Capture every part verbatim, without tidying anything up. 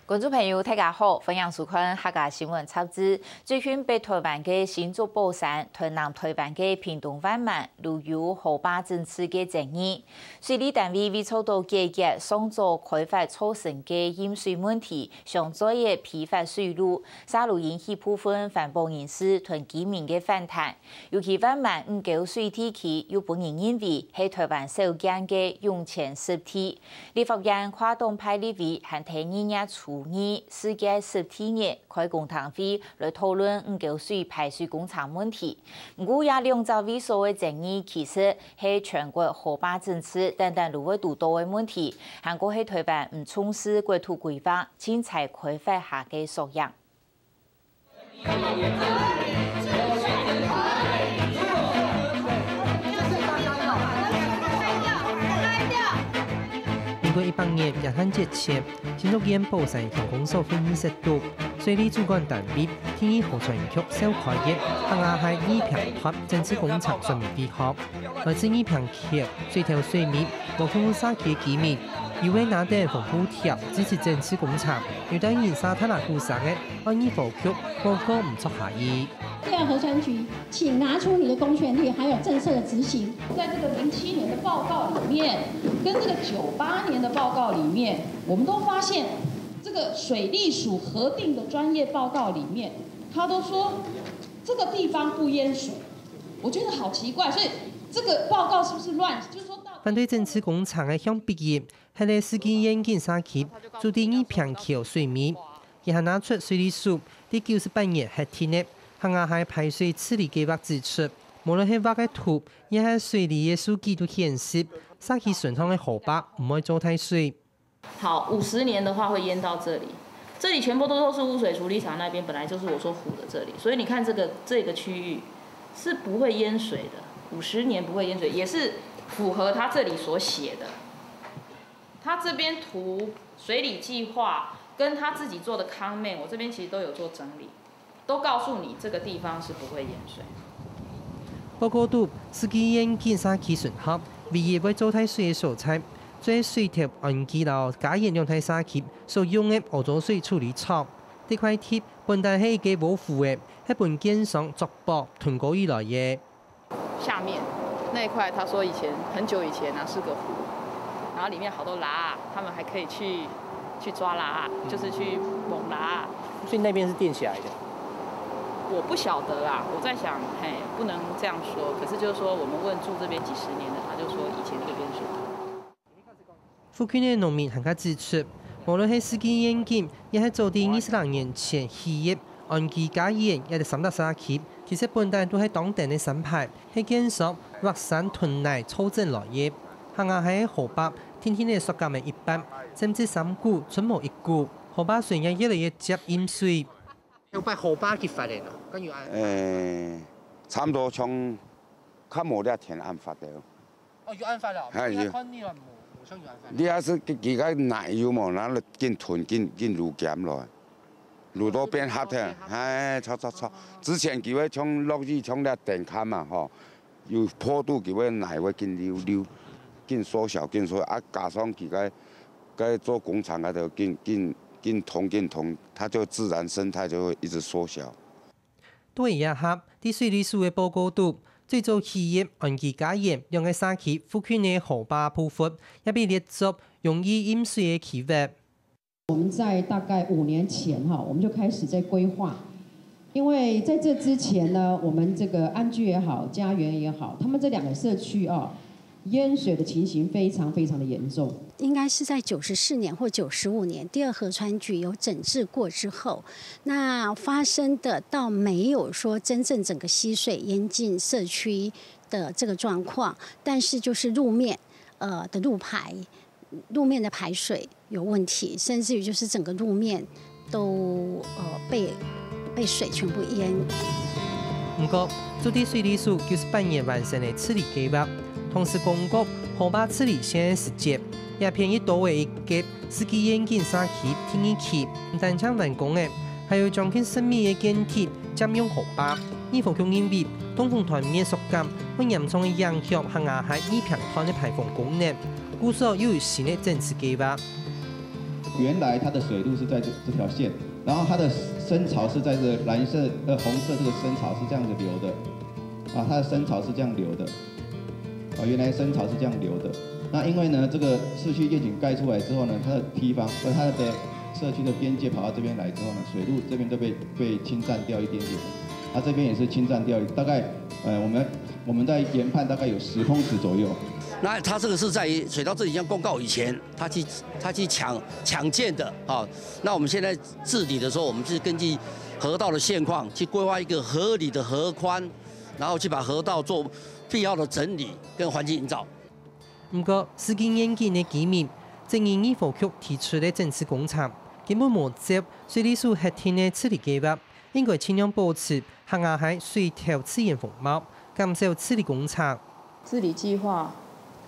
觀眾朋友，大家好，歡迎收看客家新聞雜誌。最近北台灣个新竹寶山、台南台灣个屏東萬巒，都有河壩整治个爭議。水利單位為做到解決上早開發造成个淹水問題，想做个批發水路，煞都引起部分環保人士同居民个反彈。 尤其萬巒五溝水地區又分人認為係台灣少見个湧泉濕地。立法院跨黨派立委還在二月初二世界濕地日開公聽會來討論五溝水排水工程問題。毋過，這兩隻位所个爭議其實係全國河壩整治單單都會堵著个問題，還過係台灣毋重視國土規劃、凊彩開發下个縮影。 民國一百年元旦節前，新竹縣寶山鄉公所會議室肚，水利主管單位定義河川局召開个客家話二坪段整治工程說明會。來自二坪溪水頭水尾，無共同社區个居民，又會拿等紅布條支持整治工程，有兜人捎大喇鼓聲个， 愛義和局無過毋著下意。第二，河川局，請拿出你的公權力，還有政策的執行。在這個零七年的報告裡面，跟這個九八年的報告裡面，我們都發現，這個水利署核定的專業報告裡面，他都說這個地方不淹水，我覺得好奇怪，所以這個報告是不是亂？就是說到底反對整治工程个向必一， 係咧四季願景社區，就在二坪溪水尾。佢還拿出水利署在九十八年核定个客家話排水治理計畫指出，無論係畫个圖，抑係水利个數據都顯示，社區脣項个河壩毋會做大水。好，五十年的話會淹到這裡，這裡全部都，都是污水處理廠那邊，本來就是我說湖的這裡，所以你看這個，這個區域是不會淹水的，五十年不會淹水，也是符合他這裡所寫的。 他這邊圖水理計畫跟他自己做的comment，我這邊其實都有做整理，都告訴你這個地方是不會淹水。報告肚，四季願景社區脣項唯一會做大水个所在，就係水頭安基摎嘉園兩大社區所用个屙糟水處理廠。這塊地本來係一個窩湖仔，係分建商竹北吞過雨來个。 下面那一塊，他說以前，很久以前啊，是個湖，然後裡面好多蛤，他們還可以去，去抓蛤，就是去摸蛤。所以那邊是墊起來的？我不曉得啦，我在想，嘿，不能這樣說。可是就是說，我們問住這邊幾十年的，他就說以前這邊是湖。 附近个農民還較指出，無論係四季願景，抑係早在二十零年前起業安基嘉園个三大社區，其實本來都係當等个山排，係建商挖山屯泥造整來个。客家話个河壩定定仔縮減个一半，甚至三股賰無一股，河壩水也越來越接淹水。有擺河壩去發展咯，敢有恁？誒，差不多像較無這天恁發个。 哦，有恁發了，哎，有。你看你了無？好像有恁發。你若係佢，佢个泥有無，然後緊吞，緊，緊愈減落，愈到變黑忒，變黑。哎，著，著，著。之前佢會像落雨，像這電崁嘛，吼，有坡度佢會泥會緊溜溜，緊縮小，緊縮小，啊，加上佢个，个做工程啊，就緊，緊，緊通，緊通，它就自然生態就會一直縮小。 對這下，在水利署个報告肚，最早起業安基嘉園兩個社區附近个河壩部分，也被列作容易淹水个區域。我們在大概五年前哈，我們就開始在規劃，因為在這之前呢，我們這個安居也好，嘉園也好，他們這兩個社區啊， 淹水的情形非常非常的嚴重。應該是在九十四年或九十五年，第二河川局有整治過之後，那發生的倒沒有說真正整個溪水淹進社區的這個狀況，但是就是路面，呃，的路排，路面的排水 有問題，甚至於就是整個路面都，呃，被，被水全部淹。毋過，就在水利署九十八年完成个治理計畫，同時公告河壩治理線个時節，這片已多个一個四季願景社區第二期，毋單淨完工了，還有將近十米个耕地佔用河壩。義和局認為，擋風斷面縮減，會嚴重个影響客家話二坪段个排洪功能，故所又有新个整治計畫。原来它的水路是在这这条线，然后它的深潮是在这蓝色呃红色这个深潮是这样子流的，啊，它的深潮是这样流的，啊，原来深潮是这样流的。那因为呢，这个市区愿景盖出来之后呢，它的地方呃它的社区的边界跑到这边来之后呢，水路这边都被被侵占掉一点点，它这边也是侵占掉大概呃我们我们在研判大概有十公尺左右。那它这个是在于水稻治理项公告以前，它去它去抢抢建的啊。那我们现在治理的时候，我们是根据河道的现况去规划一个合理的河宽，然后去把河道做必要的整理跟环境营造。毋過，四季願景个居民質疑議和局提出个整治工程，根本無接水利署核定个治理計畫，應該盡量保持 客家溪水頭自然風貌，減少治理工程。治理計畫，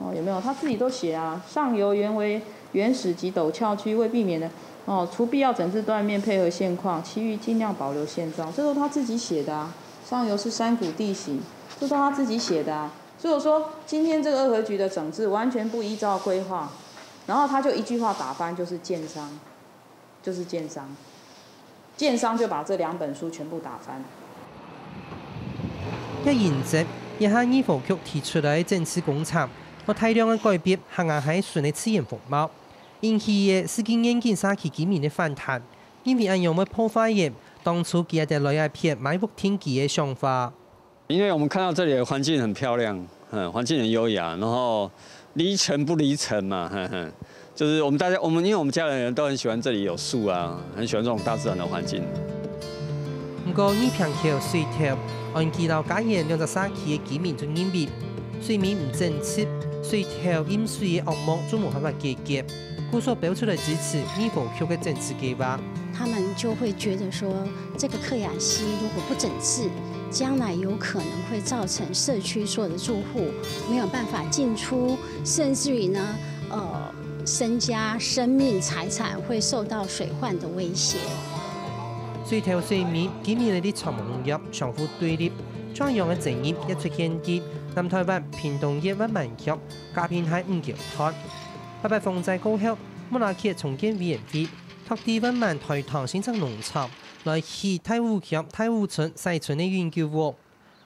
哦，有沒有？他自己都寫啊，上游原為原始及陡峭區，為避免的，哦，除必要整治斷面配合現況，其餘盡量保留現狀，這都他自己寫的啊。上游是山谷地形，這都他自己寫的啊。所以我說，今天這個二河局的整治完全不依照規劃，然後他就一句話打翻，就是建商，就是建商。 建商就把這兩本書全部打翻。也因此，這下議和局提出來个整治工程，會大量个改變客家溪脣个自然風貌，引起个四季願景社區居民个反彈，認為恁樣會破壞个當初佢兜來這片買屋定居个想法。 因為我們看到這裡的環境很漂亮，嗯，環境很優雅，然後離塵不離塵嘛，哼哼，就是我們大家，我們因為我們家人都很喜歡這裡有樹啊，很喜歡這種大自然的環境。毋過，二坪橋水頭、安基摎嘉園兩隻社區个居民就認為，水面毋整齊，水頭淹水个噩夢就無辦法解決，故所標出來支持議和局个整治計畫。他們就會覺得說，這個客雅溪如果不整治，將來有可能會造成社區所有的住戶沒有辦法進出，甚至於呢，呃，身家、生命、財產會受到水患的威脅。水頭水尾，今年个立場網約相互對立，轉樣个爭議也出現在南台灣屏東縣萬巒鄉嘉平溪五溝段。八八風災過後，木柵區重建委員會 擇地萬巒台糖新莊農場來起大武鄉大武村西村个永久屋。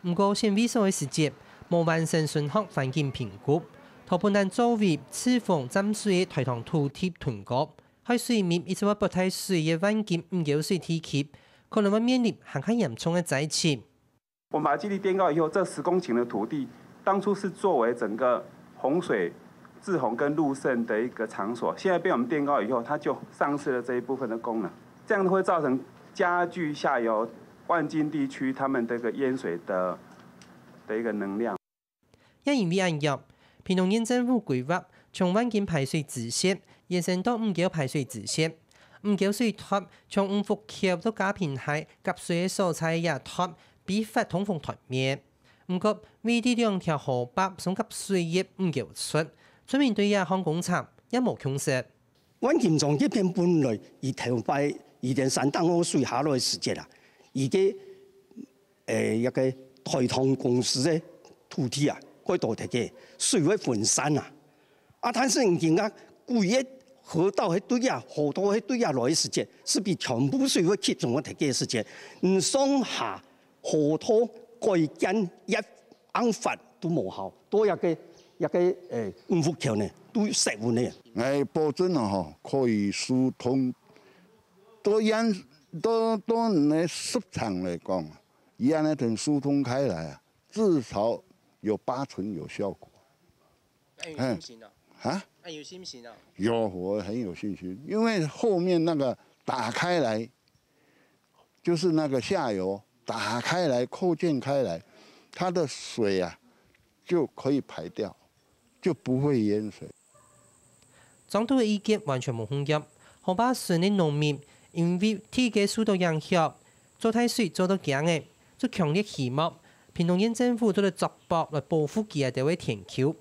毋過，審委所个時節，無完成順項環境評估，就分人作為自防淹水个台糖土地賰過，害水面一直會不太水个萬金五溝水地區，可能會面臨還較嚴重个災情。 我們把基地墊高以後，這十公頃的土地當初是作為整個洪水滯洪跟路滲的一個場所，現在被我們墊高以後，它就喪失了這一部分的功能，這樣會造成加劇下游萬金地區他們這個淹水的的一個能量。也因為恁樣，屏東縣政府規劃從萬金排水支線延伸到五溝排水支線，五溝水段從五福橋到嘉平溪夾水个所在這段 被劃通風斷面。毋過，位在兩條河壩相夾水个五溝村，村民對這項工程也無共識。萬金庄這片本來佢頭擺佢等山頂个水下來个時節啊，佢个誒一個台糖公司个土地啊，蓋多忒个，水會分散啊。 啊，但是你今个幾个河道係對啊，河道係對啊來个時節，勢必全部水會集中个忒个時節，你上下河道改建一樣法都無效，到一個一個誒五福橋呢，都塞穩呢。𠊎保證了吼，可以疏通，到現到到你个實場來講，佢恁樣等疏通開來啊，至少有八成有效果。 恁有信心哦？啊？恁有信心哦？有，我很有信心，因為後面那個打開來，就是那個下游打開來擴建開來，它的水啊就可以排掉，就不會淹水。莊肚个意見完全無共樣，河壩脣个農民因為地个受到影響，做大水做到驚个，就強烈希望屏東縣政府做得著薄來保護佢兜个田坵。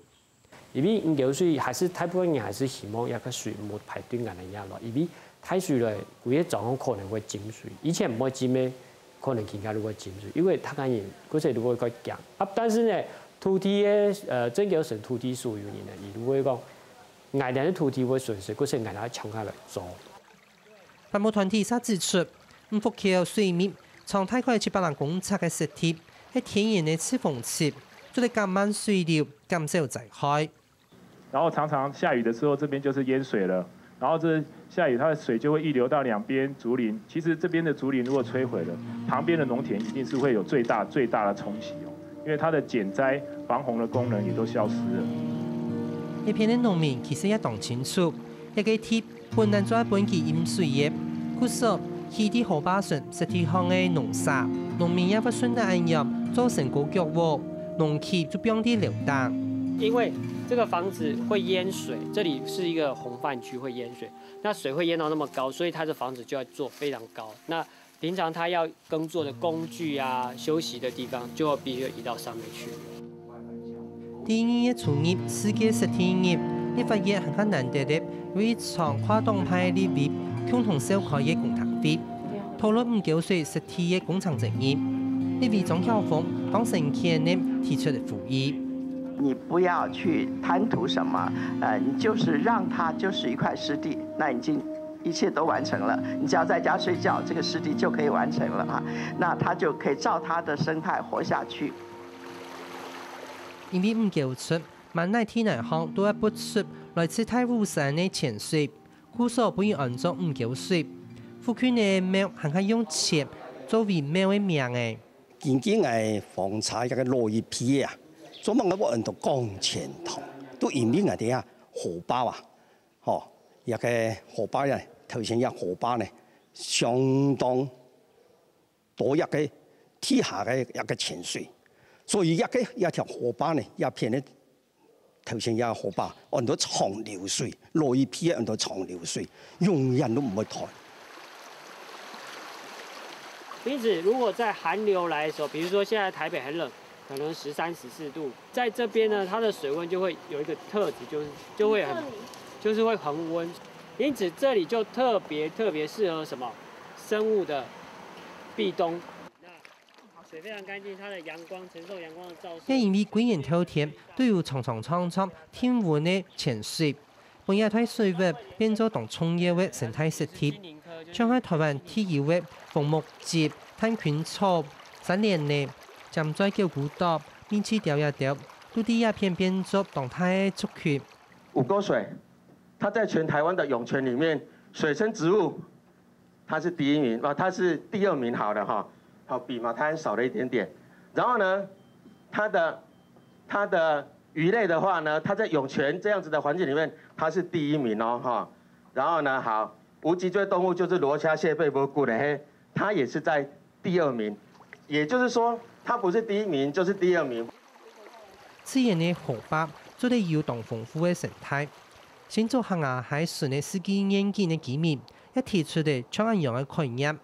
因為五溝水還係大部分人還係希望這個水莫排對𠊎等這來，因為大水來，歸個庄項可能會浸水，以前毋會浸个，可能今下就會浸水，因為大家人，故所就會較驚。啊，但是呢，土地个，呃，鄭溝成土地所有人呢，佢就會講，𠊎等个土地會損失，故所𠊎等愛搶下來做。環保團體就指出，五福橋水密長大概七百零公尺个石梯，係天然个自封池，做得減慢水流，減少災害。然后常常下雨的时候，这边就是淹水了。然后这下雨，它的水就会溢流到两边竹林。其实这边的竹林如果摧毁了，旁边的农田一定是会有最大最大的冲击哦，因为它的减灾防洪的功能也都消失了。這片个農民其實也當清楚，這个地本來就愛分佢飲水个，故所起在河壩脣石梯項个農舍，農民也會順帶恁樣做成高腳屋，農具就放在樓頂。因为这个房子会淹水，这里是一个洪泛区，会淹水，那水会淹到那么高，所以他的房子就要做非常高。那平常他要耕作的工具啊、休息的地方，就要必须移到上面去。第二月初日，世界石梯日，立法院還較難得个，有一場跨黨派立委共同召開个公聽會，討論五溝水石梯个工程爭議。立委張曉峰當誠懇个提出了呼籲。你不要去贪图什么，呃，你就是让它就是一块湿地，那已经一切都完成了。你只要在家睡觉，这个湿地就可以完成了哈，那它就可以照它的生态活下去。因為五溝出，滿哪地泥項都會發出來自大武山个泉水，故所分佢安做五溝水。附近个廟還較用泉作為廟个名仔。緊緊个風車一个落一批啊，做麼个會安到江錢塘？都因為𠊎兜啊河壩啊，吼，一个河壩呢，頭前一河壩呢，相當多一个地下个一个泉水，所以一个一条河壩呢，一片呢，頭前一河壩安到長流水，落一批安到長流水，永遠都毋會退。因此，如果在寒流来的时候，比如说现在台北很冷，可能十三、十四度，在这边呢，它的水温就会有一个特质，就是就会很，就是会恒温。因此，这里就特别特别适合什么生物的避冬。那水非常干净，它的阳光承受阳光的照射。也因為歸年透天都有長長長長定溫个泉水，分這大水域變做當重要个生態設定。像係台灣特有个紅目植、炭圈草、山蓮呢，尖嘴狗骨島、米刺鵰這兜，都在這片變做當大个族群。五溝水，它在全台湾的湧泉里面，水生植物它是第一名啊，它是第二名好了哈，好比马太鞍少了一点点。然后呢，它的它的鱼类的话呢，它在涌泉这样子的环境里面，它是第一名哦哈。然后呢，好，无脊椎动物就是螺虾、蟹、贝、无骨的嘿，它也是在第二名，也就是说，它不是第一名就是第二名。自然个河壩做得有當豐富个生態。新竹客家溪脣个四季願景个居民也提出了像恁樣个概念，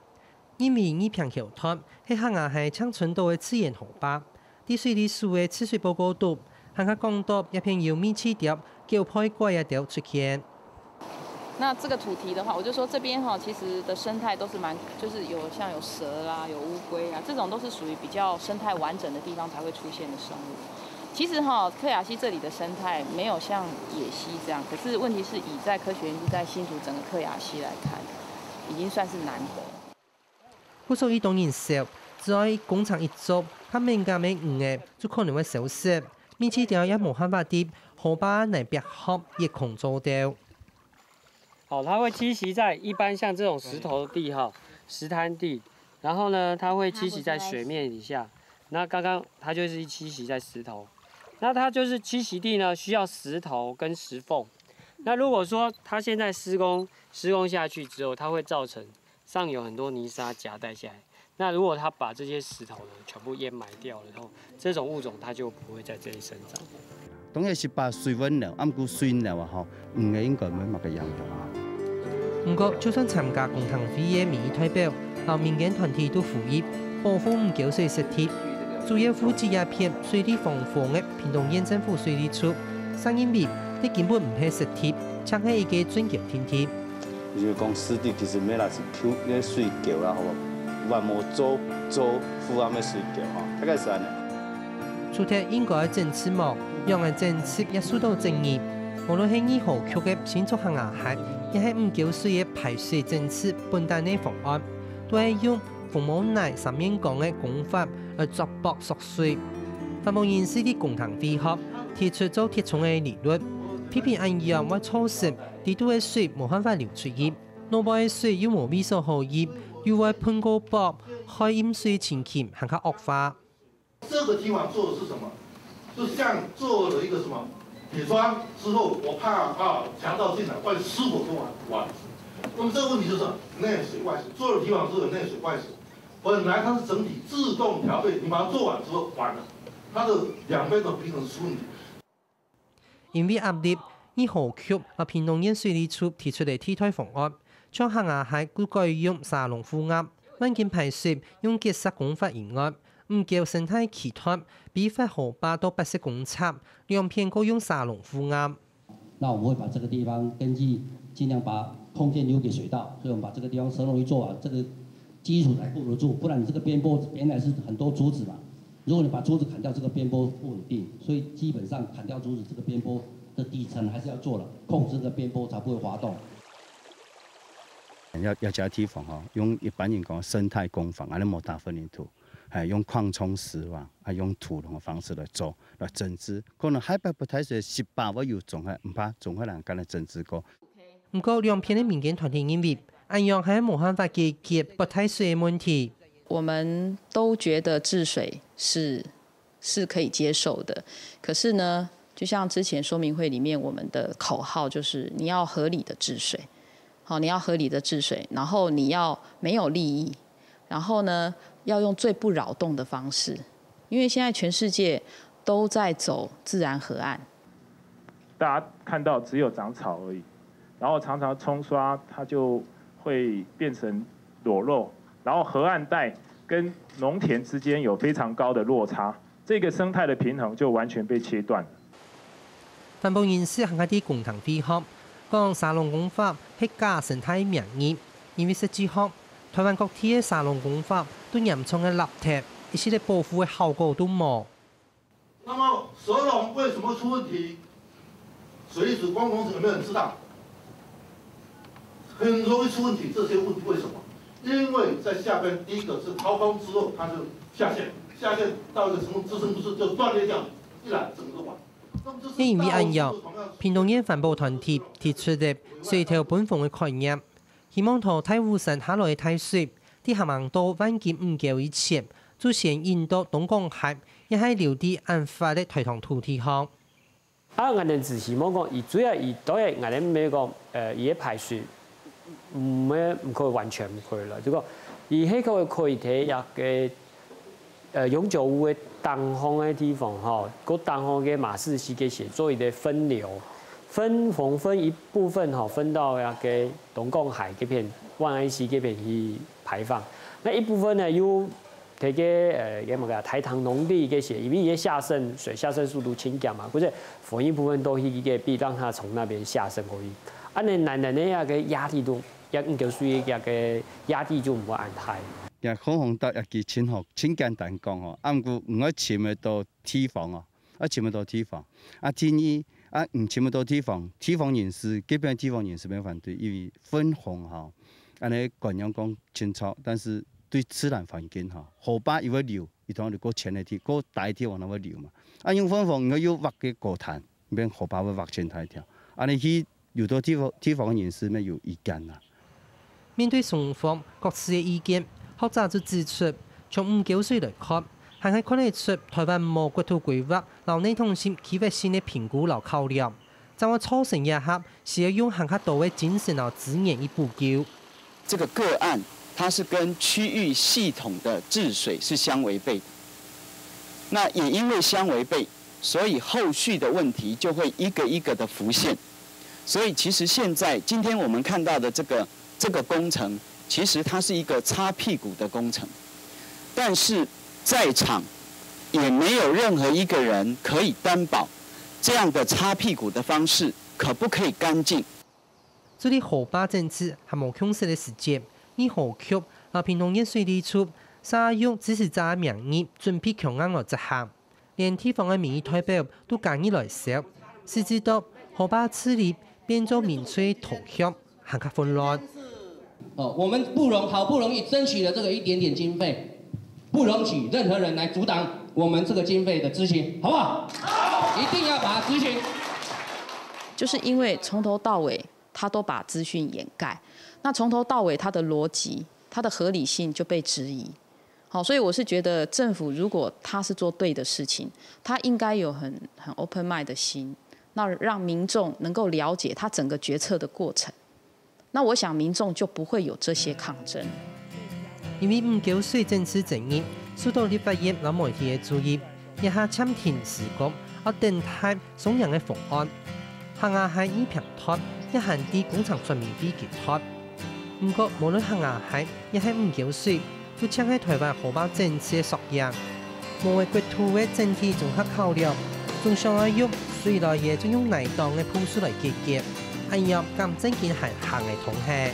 認為二坪橋段係客家溪淨伸到个自然河壩，在水利署个治水報告肚，還較講到這片有米刺鵰、狗背鮐這兜出現。那这个土题的话，我就说这边哈，其实的生态都是蛮，就是有像有蛇啦、有乌龟啊，这种都是属于比较生态完整的地方才会出现的生物。其实哈，克雅溪这里的生态没有像野溪这样，可是问题是以在科学园区在新竹整个克雅溪来看，已经算是难得。故所當然少，只愛工程一做，較敏感个魚仔就可能會消失，米刺鵰也無辦法在河壩泥壁項挖空做竇。好，它会栖息在一般像这种石头地哈，石滩地，然后呢，它会栖息在水面以下。那刚刚它就是栖息在石头，那它就是栖息地呢，需要石头跟石缝。那如果说它现在施工施工下去之后，它会造成上游很多泥沙夹带下来。那如果它把这些石头呢全部掩埋掉了以后，这种物种它就不会在这里生长。当然是把水分了，啊，毋过水了啊吼，应该应该没么个影响啊。毋過，就算參加公聽會个民意代表，摎民間團體都呼籲保護五溝水石梯，主要負責這片水利防洪个屏東縣政府水利處，承認為這根本毋係石梯，淨係一个準橋定定。 因為講濕地其實乜係溝該水溝啦，吼，還無做做負擔个水溝吼，大概係恁呢。除忒應該整治無，仰仔整治也受到爭議。無論係二號區个新竹客家溪，也係毋夠水个排水整治本旦个方案，都係用紅毛泥三面缸个工法來作壆縮水。環保人士在公聽會後提出做折衷个利率，批評恁樣會造成底肚个水無辦法流出去，外背个水又無位所好入，又會噴過壆，害淹水情形還較惡化。這個地方做的是什麼？就像做了一個什麼鐵窗之後，我怕啊強盜進來，萬一失火就完完。那麼這個問題就是內水外水，做了堤防之後內水外水，本來它是整體自動調配，你把它做完之後完了，它的兩邊的平衡出問題。因為壓力，二號區摎屏東縣水利處提出个替代方案，像下下溪就改用沙龍護岸，萬金排水用結石工法以外，毋夠生態期段，比發河壩到八十公尺，兩片過用沙龍護岸。那我們會把這個地方根據盡量把空間留給水稻，所以我們把這個地方石龍一做完，這個基礎才顧得住，不然你這個邊坡原來是很多竹子嘛，如果你把竹子砍掉，這個邊坡不穩定，所以基本上砍掉竹子，這個邊坡的底層還是要做了，控制這個邊坡才不會滑動。要要加地方吼，用一般人講生態工法，安尼無大分领土，還用擴充石網，還用土隆个方式來做，來整治，可能海拔不太水，十八會有種，毋怕種，人跟來整治過。毋過，兩片个民間團體認為，恁樣還係無辦法解決不太水个問題。我們都覺得治水是是可以接受的，可是呢，就像之前說明會裡面我們的口號就是你要合理的治水，好，你要合理的治水，然後你要沒有利益，然後呢，要用最不擾動的方式，因為現在全世界都在走自然河岸。大家看到只有長草而已，然後常常沖刷，它就會變成裸露，然後河岸帶跟農田之間有非常高的落差，這個生態的平衡就完全被切斷了。環保人士還較在公聽會項講，沙龍工法係假生態名義，因為實際項，台灣各地个沙龍工法都嚴重个落忒，一息个保護个效果都無。那麼蛇龍為什麼出問題？水利署公共有沒有人知道？很容易出問題，這些問題為什麼？因為在下邊第一個是掏空之後，它就下陷，下陷到一個程度支撐不住就斷裂掉，一來整個就完。也因為恁樣，屏東縣環保團體提出个水頭分洪个概念，希望同大武山下來个大水，在下吂到萬金毋夠以前，就先引到東港溪，也係留在恁闊个台糖土地項。 啊，𠊎等只希望講，佢主要佢當然𠊎等毋係講，呃，佢个排水毋係毋可以完全毋可以了，就講佢係可以可以在一個呃永久湖个頂項个地方吼，該頂項个馬屎溪个時做一個分流，分洪分一部分吼，分到該個東港溪該片、萬安溪該片去排放。那一部分呢，又 這個呃，該麼个啊，台糖農地該時，因為佢个下滲水下滲速度盡遽嘛，故所分一部分都去該個地方，讓它從那邊下滲過去。恁呢難難个該個壓力都，也毋夠水个該個壓力就毋會恁大。也好風到也佢盡好，盡簡單講吼，啊毋過毋愛尋得到地方哦，愛尋得到地方。啊第二啊，毋尋得到地方，地方人士，該片地方人士無反對，因為分洪吼，恁呢管用講清楚，但是對自然環境吼，河壩佢會流， 佢通流過淺个地，過大个地方就會流嘛。啊用分洪，你愛挖个高潭，變河壩會挖盡大條。恁呢去有兜地方地方个人士乜有意見啦。面對雙方各自个意見，學者就指出，從毋夠水來看，還係看得出台灣無國土規劃摎系統性、區域性个評估摎考量，正會造成這下 需要用還較多个精神摎資源去補救。這個個案，它是跟區域系統的治水是相違背的。那也因為相違背，所以後續的問題就會一個一個的浮現。所以其實現在，今天我們看到的這個這個工程，其實它是一個擦屁股的工程，但是在場也沒有任何一個人可以擔保這樣的擦屁股的方式 可不可以乾淨？就在河壩整治還無共識个時節，二號區摎屏東縣水利處煞用支持者个名義準備強硬來執行，連地方个民意代表都加入來捎，實際到河壩治理變做民粹逃避，還較混亂。哦，我们不容好不容易争取了这个一点点经费，不容许任何人来阻挡我们这个经费的执行，好不好？一定要把它执行。就是因为从头到尾他都把资讯掩盖，那从头到尾他的逻辑、他的合理性就被质疑。好，所以我是觉得政府如果他是做对的事情，他应该有很很 open mind 的心，那让民众能够了解他整个决策的过程。那我想民众就不会有这些抗争。因為五溝水政治爭議，受到立法院摎媒體个注意，這下暫停施工，愛等待雙贏个方案。客家溪二坪段，也還在工程說明會階段。毋過，無論客家溪也係五溝水，都淨係台灣河壩政策个縮影。無个國土个整體綜合考量，總想愛用水來个，就用泥當个步數來解決，恁樣敢正經還行得通係？